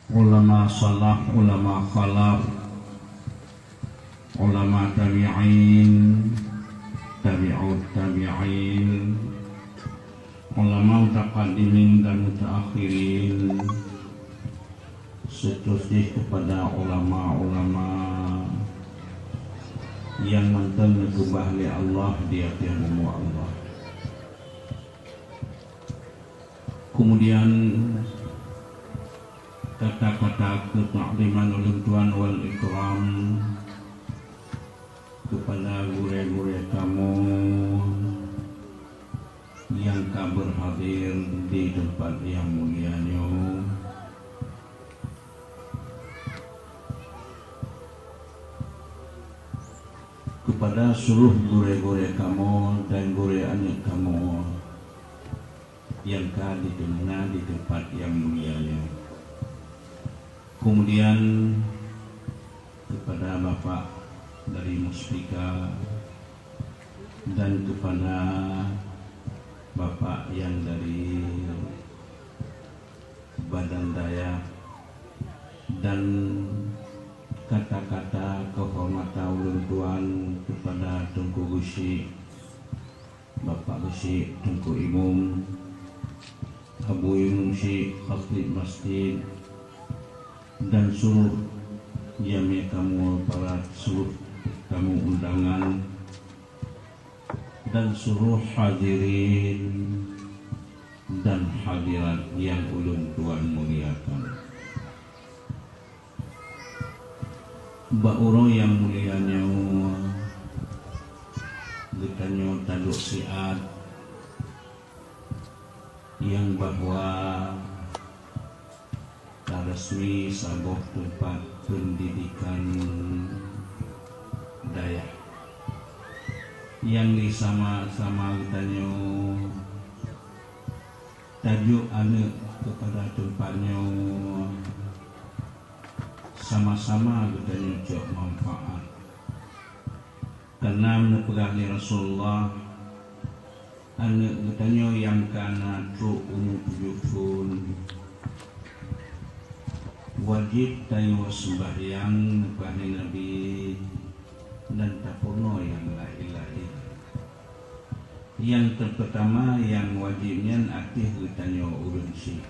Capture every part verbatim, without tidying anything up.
Ulama salaf, ulama khalaf, ulama tabi'in, tabi'ut tabi'in, ulama mutaqaddimin dan mutaakhirin, seterusnya kepada ulama-ulama yang mantong neukeubah lé Allah di ateueh bumoe Allah. Kemudian kata-kata keuta'ziman ulôn tuan wal ikram kepada gurée-gurée kamoe nyang ka beurhadir di teumpat nyang mulia nyoe. Kepada seluruh gurée-gurée kamoe dan gurée aneuëk kamoe nyang ka diteumuna di teumpat nyang mulia nyoe. Kemudian kepada Bapak dari Muspika dan kepada Bapak yang dari Badan Dayah dan kata-kata kehormatan ulôn tuan kepada Teungku Geuchik, Bapak Geuchik, Teungku Imum, Abu Imum Syik, Khatib Masjid, dan seluruh jamé kamoe, para seluruh tamu undangan, dan seluruh hadirin dan hadirat yang ulôn tuan muliakan. Bak uroe nyang mulia nyoe, geutanyoe taduek siat nyang bahwa taresmi saboh teumpat peundidikan dayah nyang disama-sama geutanyoe tajok aneuëk keupada teumpat nyoe, sama-sama geutanyoe cok manfaat. Karena neupeugah lé Rasulullah, aneuëk geutanyoe nyang ka na trok umu tujoh thon, wajéb tanyoe seumbahyang, neupeugah lé Nabi, dan tapeurunoe nyang laén-laén. Nyang teupeutama nyang wajéb nyan ateueh geutanyoe ureuëng syik.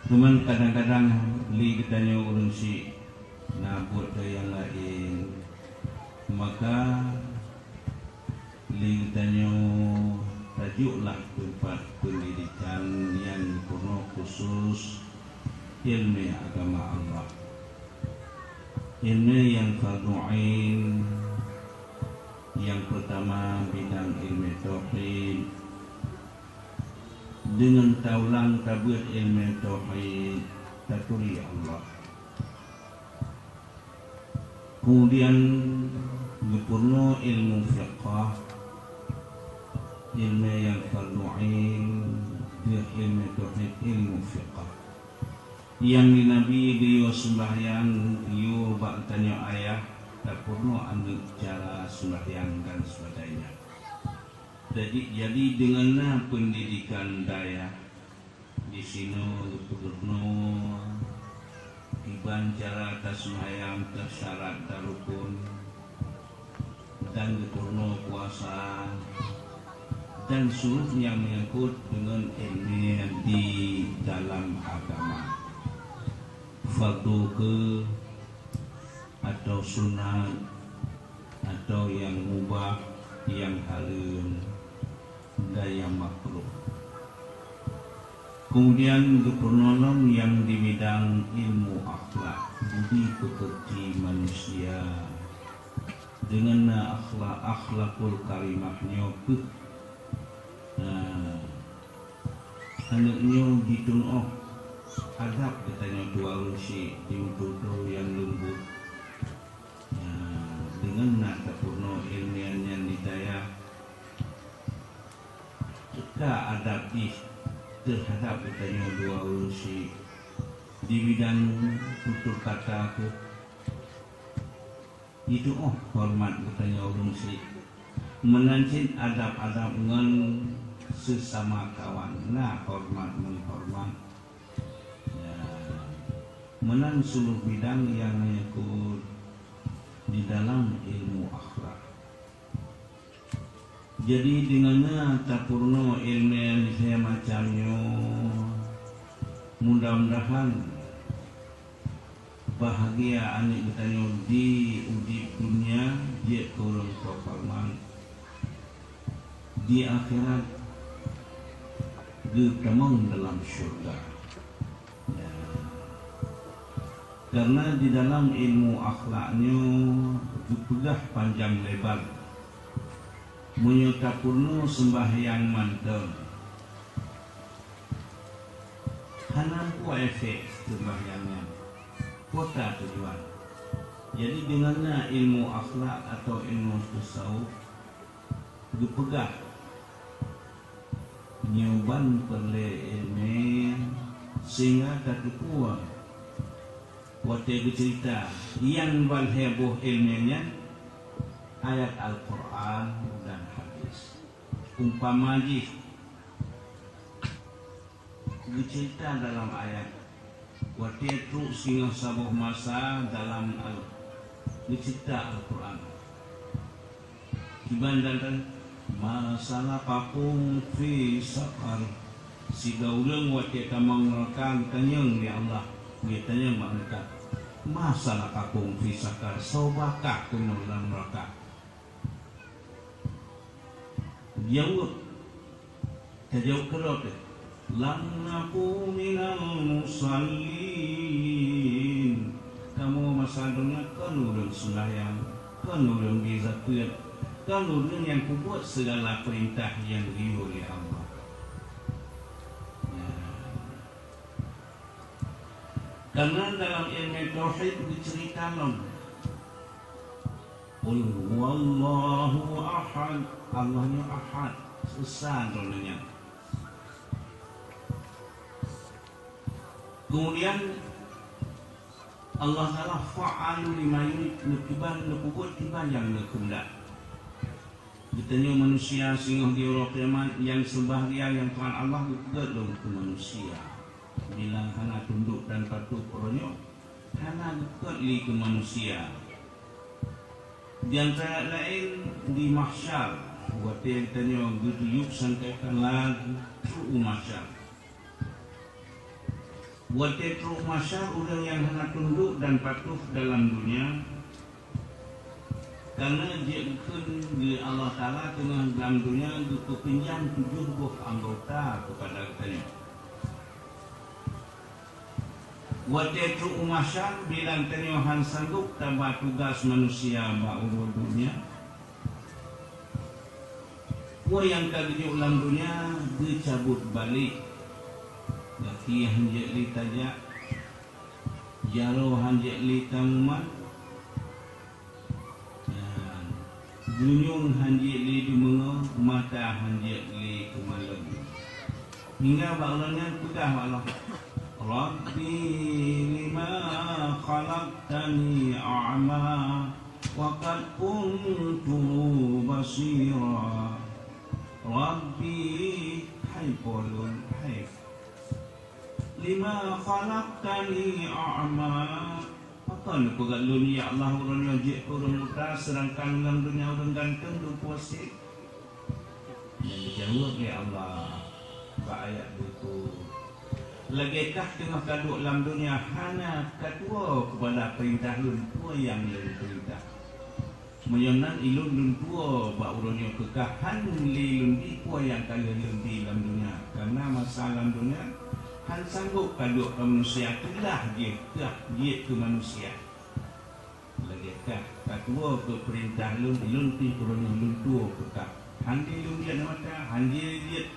Teuma kadang-kadang lé geutanyoe ureuëng syik na buet nyang laén, maka lé geutanyoe tajoklah teumpat peundidikan nyang peunoh khusus iéleumé agama Allah. Iéleumé nyang fardu ain, nyang peutama bidang iéleumé tauhid. Deungon taulang tabeuet iéleumé tauhid, taturi Allah. Kemudian geupeurunoe ilmu fiqah, iéleumé nyang fardu ain, deuh iéleumé tauhid, ilmu fiqah. Nyang di Nabi geuyue seumbahyang, geuyue bak tanyoe ayah, tapeurunoe aneuëk cara seumbahyang dan sebagainya. Jadi, jadi deungon na peundidikan dayah, di sinoe geupeurunoe kiban cara taseumbahyang, tasyarat, tarukon, dan geupeurunoe puasa, dan seluruh nyang menyangkut deungon iéleumé di dalam agama, fardu keu atau sunat, atau nyang mubah, nyang hareuem, dan nyang makruh. Kemudian geupeurunoe lom nyang di bidang ilmu akhlak, budi peukeurti manusia, deungon na akhlak, akhlakul karimah nyoe keuh, na aneuëk nyoe jitunoh adab geutanyoe dua ureuëng syik, jimeututoe nyang leumbot. Nah, deungon na tapeurunoe iéleumé nyan di dayah, teuka adab jih teuhadab geutanyoe dua ureuëng syik di bidang tutur kata keuh, jituoh horeumat geutanyoe ureuëng syik. Meunan cit adab-adab ngon seusama kawan, na horeumat-meuhoreumat. Ya, Meunan siuroe bidang nyang menyangkut di dalam ilmu akhlak. Jadi, deungon na tapeurunoe ilmu lhèe macam nyoe, mudah-mudahan bahagia aneuk geutanyoe di udeb dunia jeuet keu ureueng tafalman, di akhirat geutamong dalam syeuruga. Ya. Karena di dalam ilmu akhlak nyoe geupeugah panjang lebar. Meunyoe tapeurunoe seumbahyang mantong, hana peue efek seumbahyang nyan. Peue tujuan? Jadi, deungon na ilmu akhlak atau ilmu tasawuf, geupeugah nyoe ban peureulèe ileumèe sehingga tateupeue watèe geuceurita nyang ban lhèe boh ileumèe nyan ayat Al-Qur'an dan hadis. Umpama jih, geuceurita dalam ayat, watèe trok singoh saboh masa dalam Al-, geuceurita Al-Qur'an. Kiban dan, "Ma salakakum fi saqar?" Sigoe ureueng watèe tamong neuraka geutanyong lé Allah, geutanyong bak malaikat, "Ma salakakum fi saqar?" Soe ba kah keunoe lam neuraka? Jaweueb, tajaweueb keudroe teuh, "Lam naku minal musallin." Kamoe masa donya kon ureueng seumbahyang, kon ureueng bri zakeuet, kon ureueng nyang peubuet sigala peurintah nyang geuyue lé Allah. Ya. Karena dalam ilmu tauhid geuceurita lom, "Qul huwallahu ahad." Allah nyoe ahad, esa droeneuh nyan. Kemudian Allah Taala fa'alu lima yurid, neukiban, neupeubuet kiban nyang neukheundak. Geutanyoe manusia singoh di uroe kiamat nyang seubahgia nyang Tuhan Allah geupeugét lom keu manusia. Bilang hana tundok dan patuh uroe nyoe, hana geupeugét lé keu manusia. Di antara laén di mahsyar, watée geutanyoe geutiyueb sangkakala trok u mahsyar. Watée trok mahsyar, ureuëng nyang hana tundok dan patuh dalam dunia, kareuna jeuet kheun geu Allah Taala teungoh lam dunia geupeupinjam tujoh boh anggota keupada geutanyoe. Watée trok u mahsyar, bila tanyoe han sanggob taba tugaih manusia bak uroe dunia, peue nyang ka geujok lam dunia geucabot balek. Gaki han jeuet lé tajak, jaroe han jeuet lé tamumat, nyan, geunyueng han jeuet lé deumeungoe, mata han jeuet lé keumalon. Hingga bak uroe nyan peugah bak Allah, "Rabbi, lima khalaqtani a'ma wa qad kuntu basira." Rabbi, hai Po lôn, hai, lima khalaqtani a'ma. Pakon neupeugét lôn, ya Allah, uroe nyoe jeuet keu ureuëng buta, seudangkan lam donya ureuëng ganteng dum puséh? Nyang geujaweueb lé Allah bak ayat beuko, lagée kah teungoh kaduek lam donya hana katuwoe keupada peurintah lôn peue nyang lôn peurintah. Meunyoe nan ilôn lôn tuwoe bak uroe nyoe keu kah, han lé lôn bi peue nyang ka lheueh lôn bi lam donya, kareuna masa lam donya han sanggob kaduek keu manusia, teulah jih kah jeuet keu manusia. Lagée kah katuwoe keu peurintah lôn, ilôn pih uroe nyoe lôn tuwoe keu kah. Han lé lôn jeuet mata, han lé jeuet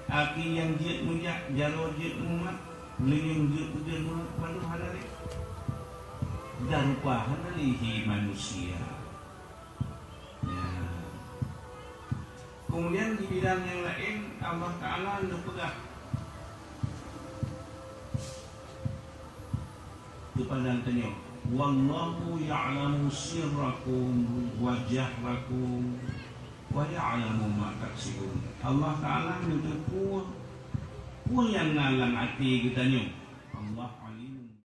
aki nyang jeuet meujak, jaroe jeuet mumat, geunyueng jeuet peudeueng mumat, bandum hana lé. Dan rupa hana lé hi manusia. Ya. Keumudian di bidang nyang laén, Allah Taala neupeugah keupada tanyoe, "Wallahu ya'lamu sirrakum wa jahrakum wa ya'lamu ma taksibun." Allah Taala neuteupeue peue nyang na lam até geutanyoe.